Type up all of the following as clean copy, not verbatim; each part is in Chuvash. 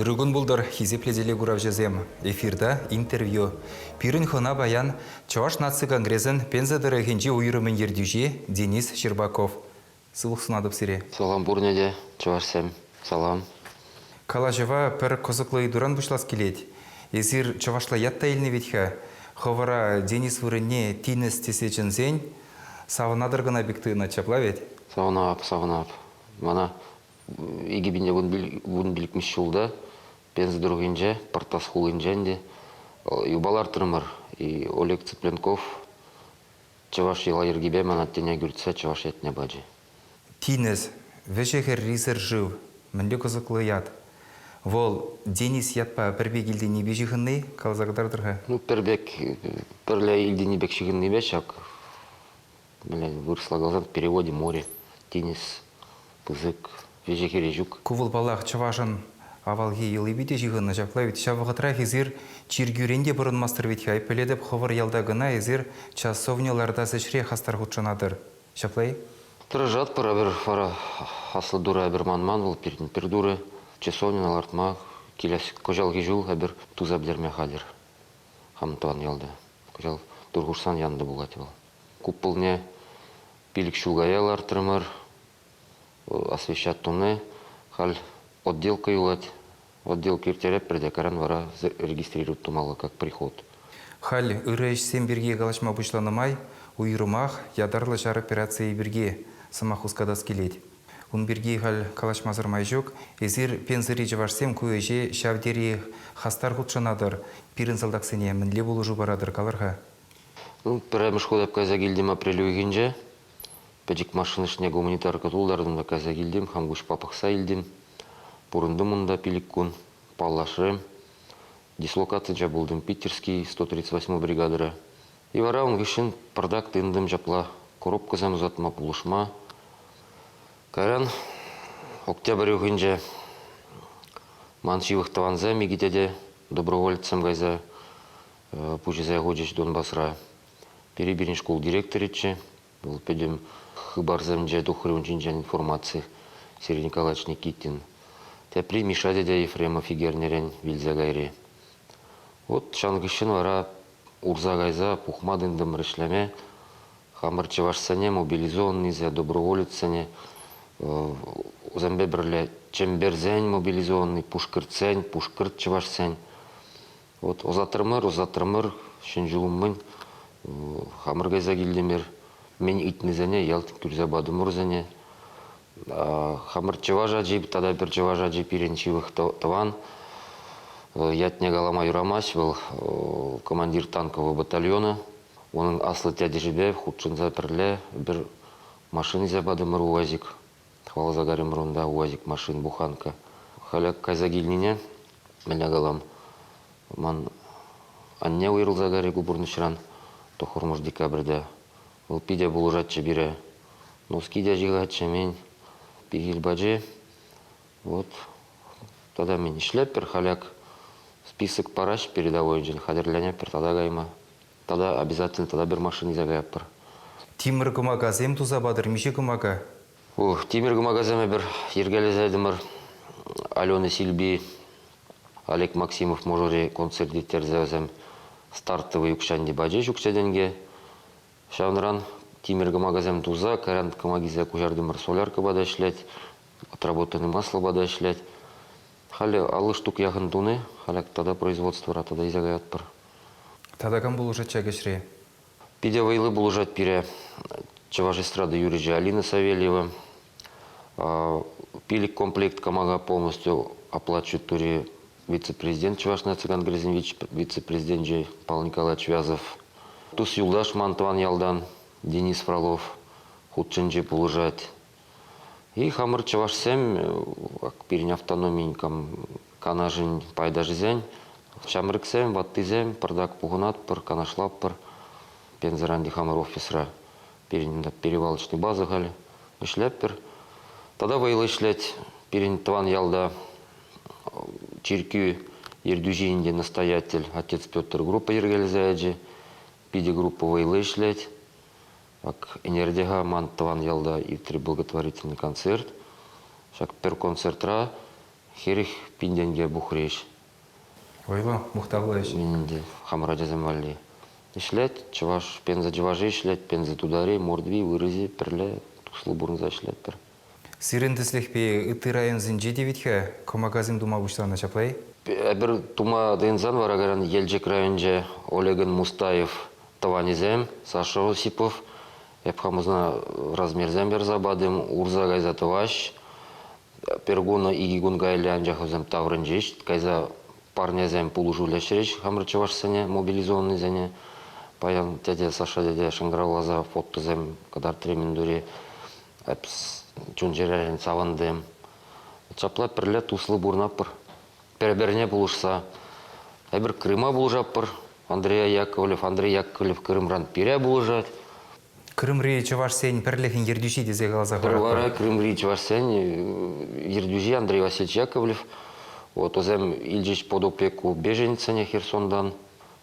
Ырӑ кун пултӑр, хисеплӗ телекуравҫӑсем! Эфирта интервью. Пирӗн хӑна паян Чӑваш наци конгресӗн Пенза тӑрӑхӗнчи уйрӑмӗн ертӳҫи Денис Щербаков. Сывлӑх сунатӑп сире. Салам пурне те, чӑвашсем. Салам. Калаҫӑва пӗр кӑсӑклӑ ыйтуран пуҫлас килет. Эсир чӑвашла ят та илнӗ вӗт-ха. Хӑвӑра Денис вырӑнне Тинӗс тесе чӗнсен савӑнатӑр кӑна пек туйӑнать ҫапла вӗт? Савӑнап, савӑнап. Мана 2015 ҫулта Пенза тӑрӑхӗнче, Пӑртас хулинче ӗнтӗ юпа лартрӑмӑр. И Олег Цыпленков чӑваш йӑла-йӗркипе мана тӗне кӳртсе чӑваш ятне пачӗ. Тинӗс, вӗҫӗ-хӗррисӗр шыв. Мӗнле кӑсӑклӑ ят. Вӑл Денис ятпа пӗр пек илтӗннипе ҫыхӑнни каласа кӑтартӑр-ха. Ну, пӗр пек, пӗрле илтӗнни пек ҫыхӑннипе ҫак вырӑсла каласан, в переводе море, тинӗс, пысӑк, вӗҫӗ-хӗрри ҫук. Ку вӑл, паллах, чӑвашӑн авалхи йӑлипе те ҫыхӑннӑ ҫапла ведь. Ҫав вӑхӑтрах эсир чиркӳрен те пӑрӑнмастӑр вӗт-ха. Пӗлетӗп, хӑвӑр ялта кӑна эсир часовня лартас ӗҫре хастар хутшӑнатӑр. Ҫапла-и? Тӑрӑшатпӑр эпир вара аслӑ Турӑ эпир манман вӑл пирӗн пӗр Турӑ. Часовньӑна лартма килес кӑҫалхи ҫул эпир туса пӗтерме хатӗр хам тӑван ялта. Кӑҫал тур хушсан янтӑ пулать вӑл. Куполне 5 ҫул кая лартрӑмӑр, освещать туни. Халь отделка юлать. Отделка ирттеретпӗр те кайран вара регистрировать тумалла как приход. Халь ырӑ ӗҫсем пирки калаҫма пуҫланӑ май уйрӑмах ятарлӑ ҫар операцийӗ пирки сӑмах хускатас килет. Ун пирки халь калаҫмасӑр май ҫук. Эсир Пензӑри чӑвашсем ку ӗҫе ҫав тери хастар хутшӑнатӑр. Пирӗн салтаксене мӗнле пулӑшу паратӑр, калӑр-ха? Ну, пӗрремӗш хут эп кайса килтӗм апрель уйӑхӗнче. Пӗчӗк машина ӑшне гуманитарка тултартӑм та кайса килтӗм, хам куҫпа пӑхса илтӗм. Пурӑнтӑм унта 5 кун, паллашрӑм. Дислокацинче пултӑм Питерский 138 бригадӑра. И вара ун хыҫҫӑн пӑртак тытӑнтӑм ҫапла коробкӑсем ӑсатма пулӑшма. Кайран октябрь уйӑхӗнче ман ҫывӑх тӑвансем икӗ тете доброволецсем кайса пуҫӗсене хучӗҫ Донбасра. Пире пирӗн шкул директорӗччӗ. Вӑл пӗтӗм хыпарсенче тухрӗ ун ҫинчен информаци Сергей Николаевич Никитин. Тепри Миша тете Ефремов ӳкернӗрен вилсе кайрӗ. Вот ҫавӑн хыҫҫӑн вара урса кайса пухма тытӑнтӑмӑр ӗҫлеме. Хамӑр чӑвашсене, мобилизованныйсене, доброволецсене вӗсемпе пӗрле чӗмпӗрсен мобилизованный, пушкӑртсен, пушкӑрт чӑвашсен Вот ӑсатрӑмӑр, ӑсатрӑмӑр, ҫӗн ҫул умӗн хамӑр кайса килтӗмӗр. Мӗн ыйтнисене ялт кӳрсе патӑмӑр вӗсене. Хамӑр чӑваш ачи тата пӗр чӑваш ачи пирӗн ҫывӑх тӑван. Ятне калама юрамасть, вӑл командир танкового батальона. Унӑн аслӑ тетӗшӗпе хутшӑнса пӗрле пӗр машина илсе патӑмӑр УАЗик. Хӑваласа карӑмӑр унта УАЗик машин, буханка. Халӗ кайса килнине мӗнле калам, ман анне уйрӑлса кайрӗ ку пурнӑҫран тӑххӑрмӗш декабрьте. Вӑл питӗ пулӑшатчӗ пире. Носки те ҫыхатчӗ, мӗн, пехил пачӗ. Вот тата мӗн ӗҫлетпӗр халь ак список параҫ передовойӗнчен хатӗрленетпӗр тата кайма. Тата обязательно тата пӗр машина илсе каятпӑр. Тимӗр кӑмакасем туса патӑр миҫе кӑмака? Ух, тимӗр кӑмакасем эпир йӗркелесе ятӑмӑр. Алена Сильби, Олег Максимов мӑшӑрӗ концерт ирттерсе вӗсем стартовый укҫа пачӗҫ укҫа-тенке. Ҫавӑнран тимӗр кӑмакасем туса кайран кӑмакисе куҫартӑмӑр. Соляркӑпа та ӗҫлет, отработанный маслӑпа та ӗҫлет. Халӗ 50 штук яхӑн туни, халӗ тата производствӑра тата илсе каятпӑр. Тата кам пулӑшать ҫак ӗҫре? Питӗ вӑйлӑ пулӑшать пире чӑваш эстрада юрӑҫи Алина Савельева. Пилӗк комплект кӑмака полностью оплачивает тури вице-президент Чӑваш наци конгресӗн вице-президенчӗ Павел Николаевич Вязов. Тус-юлташ ман тӑван ялтан Денис Фролов хутшӑнчӗ, пулӑшать. И хамӑр чӑвашсем, пирӗн автономин канашӗн пайташӗсен, ҫамрӑксем, ваттисем пӑртак пухӑнатпӑр, канашлатпӑр. Пензӑран хамӑр офисра пирӗн унта перевалочный база халь ӗҫлетпӗр. Тата вӑйлӑ ӗҫлет пирӗн тӑван ялта чиркӳ ертӳҫи ӗнтӗ настоятель отец Петр группа йӗркелесе ячӗ. Питӗ группа вӑйлӑ ӗҫлет. Ак ӗнерте-ха ман тӑван ялта иртрӗ благотворительный концерт. Ҫак пӗр концертра 40 пин тенке пухрӗҫ. Вӑйлӑ, мухтавлӑ ӗҫ. Ӗнтӗ хамӑр ачасем валли. Ӗҫлет, чӑваш, Пенза чӑвашӗ ӗҫлет, Пенза тутари, мордви, вырӑсӗ пӗрле туслӑ пурӑнса ӗҫлетпӗр. Сирӗн тӗслӗхпе ытти районсенче те вӗт-ха кӑмакасем тума пуҫланӑ ҫапла-и? Эпир тума тытӑнсан вара кайран Елчӗк районӗнче Олегӑн Мустаев тӑванӗсем, Саша Осипов, эп хам ӑна размерсем ярса патӑм, урса кайса тӑваҫ. Пӗр кун, икӗ кун каялла анчах вӗсем таврӑнчӗҫ, кайса парнесем пулӑшу леҫрӗҫ хамӑр чӑвашсене, мобилизованныйсене. Паян тете Саша тете шӑнкӑравласа фотосем кӑтартрӗ мӗн Эп чун-чӗререн савӑнтӑм. Ҫапла пӗрле туслӑ пурӑнатпӑр. Пӗр-пӗрне пулӑшса. Эпир Крыма пулӑшатпӑр. Андрей Яковлев, Андрей Яковлев Крымран пире пулӑшать. Крымри чӑвашсен пӗрлӗхӗн ертӳҫи тесе каласа Пӗр вара Крымри чӑвашсен ертӳҫи Андрей Васильевич Яковлев. Вот вӗсем илчӗҫ под опеку беженцсене Херсонтан.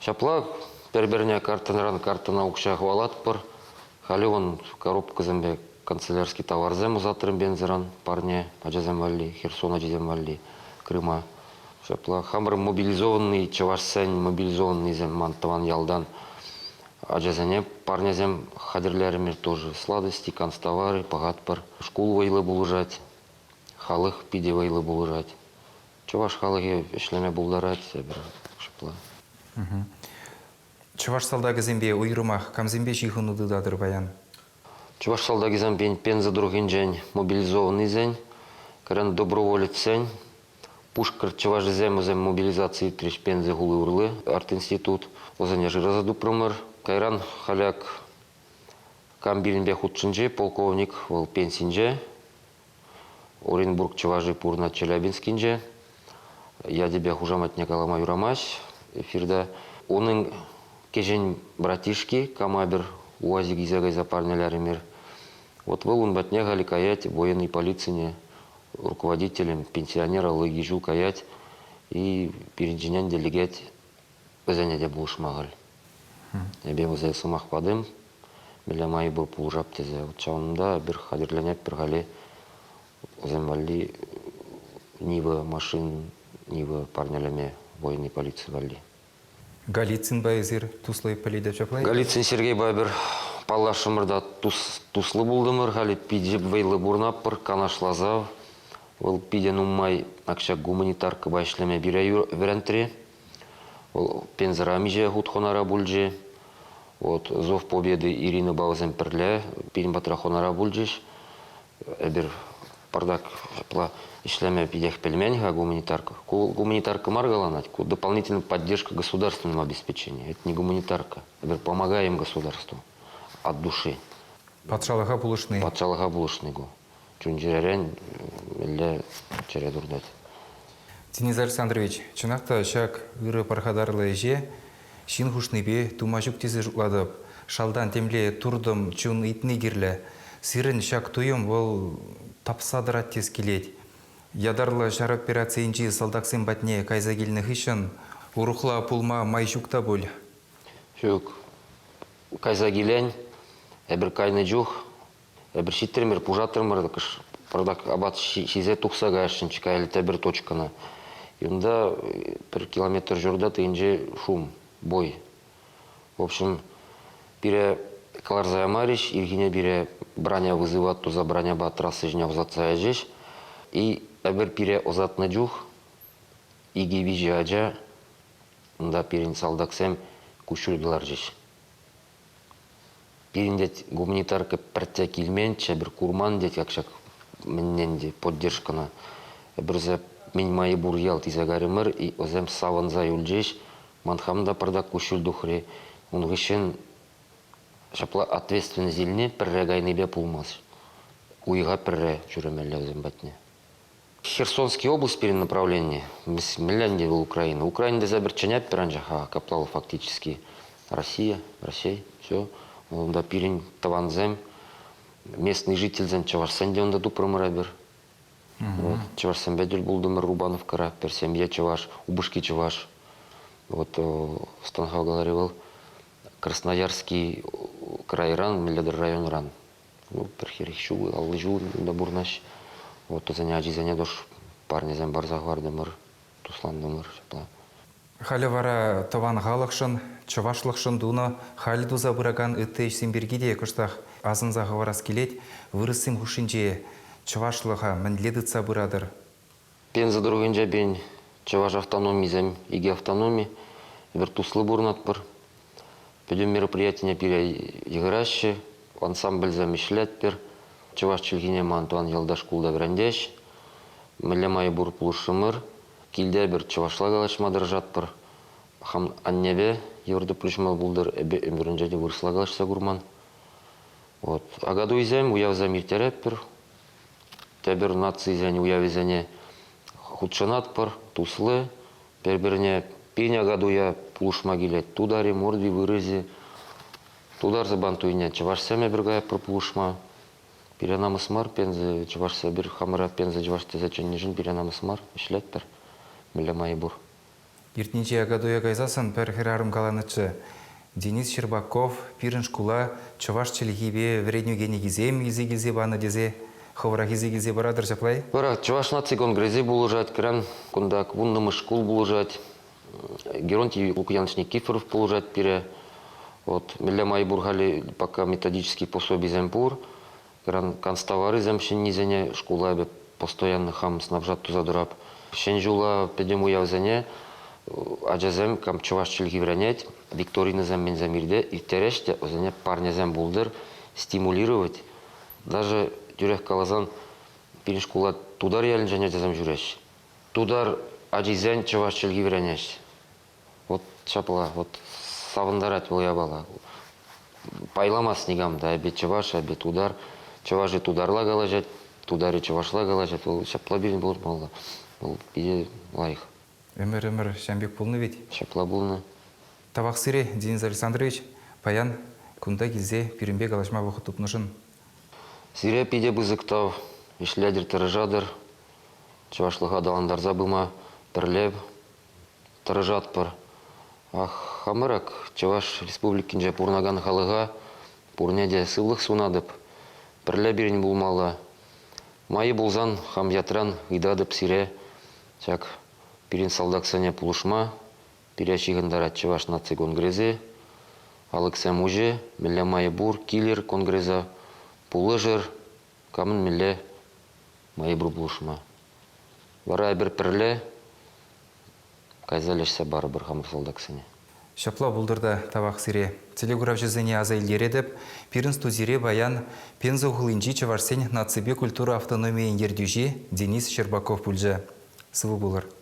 Ҫапла пӗр-пӗрне карттӑнран карттӑна укҫа хӑвалатпӑр. Халӗ вон коробкӑсемпе канцелярский товарсем ӑсатрӑм Пензӑран парне ачасем валли, Херсон ачисем валли, Крыма. Ҫапла хамӑр мобилизованный чӑвашсен мобилизованныйсем ман тӑван ялтан ачасене парнесем хатӗрлерӗмӗр тоже. Сладости, канцтовары пӑхатпӑр. Шкул вӑйлӑ пулӑшать, халӑх питӗ вӑйлӑ пулӑшать. Чӑваш халӑхӗ ӗҫлеме пултарать эпир ҫапла. Чӑваш салтакӗсемпе уйрӑмах камсемпе ҫыхӑну тытатӑр паян? Чӑваш салтакӗсем Пенза тӑрӑхӗнчен мобилизованныйсен, кайран доброволецсен, Пушкӑрт чӑвашӗсем вӗсем мобилизаци иртрӗҫ Пенза хули урлӑ арт-институт. Вӗсене шыраса тупрӑмӑр. Кайран халяк кам пирӗнпе хутшӑнчӗ, полковник вӑл пенсинче. Оренбург чӑвашӗ пурӑнать Челябинскинче. Ячӗпе хушаматне калама юрамасть эфирта. Унӑн кӗҫӗн братишки Камабер УАЗик илсе кайса парнелерӗмӗр. Вот вӑл ун патне халӗ каять военный полицине руководителем, пенсионера лӑйки ҫул каять и пирӗнченен те лекет вӗсене те пулӑшма халь. Эпӗ вӗсене сӑмах патӑм, мӗнле майпа пулӑшап тесе. Вот ҫавӑнта эпир хатӗрленетпӗр халӗ вӗсем валли Нива машин, Нива парнелеме военный полици валли. Голицынпа эсир туслӑ пӗлетӗп ҫапла? Голицын Сергейпа эпир паллашрӑмӑр та туслӑ пултӑмӑр. Халӗ питӗ вӑйлӑ пурӑнатпӑр, канашласа. Вӑл питӗ нумай ҫак гуманитаркӑпа ӗҫлеме пире вӗрентрӗ. Вӑл Пензӑра миҫе хут хӑнара пулчӗ. Вот Зов Победы Иринӑпа вӗсем пӗрле пирӗн патра хӑнара пулчӗҫ. Эпир пӑртак ҫапла ӗҫлеме питех пӗлмен-ха гуманитарка. Ку гуманитарка мар каланать, ку дополнительная поддержка государственного обеспечения. Это не гуманитарка. Эпир помогаем государству от души. Патшалӑха пулӑшни. Патшалӑха пулӑшни ку. Чун-чӗререн мӗнле чӗре туртать. Денис Александрович, чӑнах та ҫак ырӑ пархатарлӑ ӗҫе ҫын хушнипе тума ҫук тесе шутлатӑп. Шалтан темле туртӑм чун ыйтни кирлӗ. Сирӗн ҫак туйӑм вӑл тапса тӑрать тес килет. Ятарлӑ ҫар операцийӗнчи салтаксем патне кайса килнӗ хыҫҫӑн урӑхла пулма май ҫук та пуль. Ҫук. Кайса килен, эпир кайнӑ чух Эпир ҫитрӗмӗр, пушатрӑмӑр, пӑртак апат ҫисе тухса каясшӑнччӗ каялла тепӗр точкӑна. И унта пӗр километр ҫурта тӑйӗнче шум, бой. В общем, пире кӑларса ямарӗҫ, ирхине пире броня вызывать туса броняпа трасса ҫине ӑсатса ячӗҫ. И эпир пире ӑсатнӑ чух икӗ-виҫӗ ача унта пирӗн салтаксем куҫҫуль кӑларчӗҫ. Пирӗн тет гуманитарка пӗртте килменччӗ, эпир курман тет как ҫак мӗннен те поддержкӑна. Эпир мӗн майӗ пур ял тесе карӑмӑр, и вӗсем савӑнса юлчӗҫ. Ман хам та пӑртак куҫҫуль тухрӗ. Ун хыҫҫӑн ҫапла ответственность илни пӗрре кайнипе пулмасть. Уйӑха пӗрре ҫӳремелле вӗсем патне. Херсонский область пирӗн направлени. Мӗнле ӗнтӗ вӑл Украина? Украина тесе пӗр чӗнетпӗр анчах, капла фактически Россия, Россия, все. Унта пирӗн тӑвансем, местный жительсем чӑвашсен те унта тупрӑмӑр эпир. Вот, чӑвашсемпе тӗл пултӑмӑр Рубановкӑра, пӗр семье чӑваш, упӑшки чӑваш. Вот Станхав каларӗ вӑл, Красноярский крайран, мӗнле-тӗр районран. Ну, пӗр хӗрӗх ҫул, 50 ҫул унта пурӑнаҫ. Вот вӗсене ачисене тоже. Парнесем парса хӑвартӑмӑр, туслантӑмӑр ҫапла. Халӗ вара тӑван халӑхшӑн, чӑвашлӑхшӑн тунӑ, халь туса пыракан ытти ӗҫсем пирки те кӑштах асӑнса хӑварас килет. Вырӑссем хушшинче чӑвашлӑха мӗнле тытса пыратӑр? Пенза тӑрӑхӗнче пирӗн чӑваш автономисем, икӗ автономи. Эпир туслӑ пурӑнатпӑр. Пӗтӗм мероприятине пире йыхӑраҫҫӗ, ансамбльсем ӗҫлетпӗр. Чӑваш чӗлхине ман тӑван ялта шкулта вӗрентеҫ. Мӗнле май пур пулӑшрӑмӑр. Килте эпир чӑвашла калаҫма тӑрӑшатпӑр. Хам аннепе йывӑр тӑпру ҫӑмӑл пултӑр, эпӗ ӗмӗрӗнче те вырӑсла калаҫса курман. Вот. Акатуйсем, уявсем ирттеретпӗр. Тепӗр нацисен уявӗсене хутшӑнатпӑр, туслӑ. Пӗр-пӗрне пин Акатуя пулӑшма килет. Тутари, мордви, вырӑсӗ. Тутар Сабантуйне чӑвашсем эпир каятпӑр пулӑшма. Пире намӑс мар, Пенза чӑвашсем эпир хамӑра Пенза чӑваш тесе чӗннӗшӗн пире намӑс мар, ӗҫлетпӗр. Мӗнле майӗ пур. Иртнинче Акатуя кайсассӑн пӗр хӗрарӑм каланӑччӗ: Денис Щербаков пирӗн шкула чӑваш чӗлхипе вӗренӳ кӗнекисем илсе килсе панӑ тесе хӑвӑрах илсе килсе паратӑр ҫапла-и? Вара Чӑваш наци конгресӗ пулӑшать, кӑран кунта вуннӑмӗш шкул пулӑшать, Геронтий Лукьянович Никифоров пулӑшать пире. Вот мӗнле май пур халӗ пока методический пособисем пур. Кӑран канцтоварӗсем ҫӗннисене шкула эпӗ постоянно хам снабжать туса тӑрап. Ҫӗн ҫула пӗтӗм уявсене ачасем кам чӑваш чӗлхи вӗренет, викторинӑсем мӗнсем ирттереҫ те вӗсене парнесем пултӑр, стимулировать. Даже тӳрех каласан, пирӗн шкула тутар ялӗнчен ачасем ҫӳреҫ. Тутар ачисен чӑваш чӗлхи вӗренеҫ. Вот ҫапла, вот савӑнтарать вӑл япала. Пайламасть никам та, эпӗ чӑваш, эпӗ тутар. Чӑвашӗ тутарла калаҫать, тутарӗ чӑвашла калаҫать. Вӑл ҫапла пирӗн пулмалла. Вӑл питӗ лайӑх. Ӗмӗр-ӗмӗр ҫам пек пулнӑ вӗт. Ҫапла пулнӑ. Тавах сире, Денис Александрович, паян кунта килсе пирӗнпе калаҫма вӑхӑт тупнӑшӑн. Сире питӗ пысӑк тав. Ӗҫлетӗр, тӑрӑшатӑр. Чӑвашлӑха аталантарса пыма пӗрле тӑрӑшатпӑр. Ах, хамӑрах Чӑваш Республикинче пурӑнакан халӑха пурне те сывлӑх сунатӑп. Пӗрле пирӗн пулмалла. Майӗ пулсан хам ятран ыйтатӑп сире ҫак пирӗн салтаксене пулӑшма. Пире ҫыхӑнтарать Чӑваш наци конгресӗ. Алӑксем уҫӑ, мӗнле майӗ пур, килӗр конгреса, пулӑшӑр. Камӑн мӗнле майӗ пур пулӑшма. Вара эпир пӗрле кайса леҫсе парӑпӑр хамӑр салтаксене. Ҫапла пултӑр та тавах сире. Телекуравҫӑсене аса илтеретӗп, пирӗн студире паян Пенза хулинчи чӑвашсен наципе культура автономийӗн ертӳҫи Денис Щербаков пулчӗ. Сывӑ пулӑр.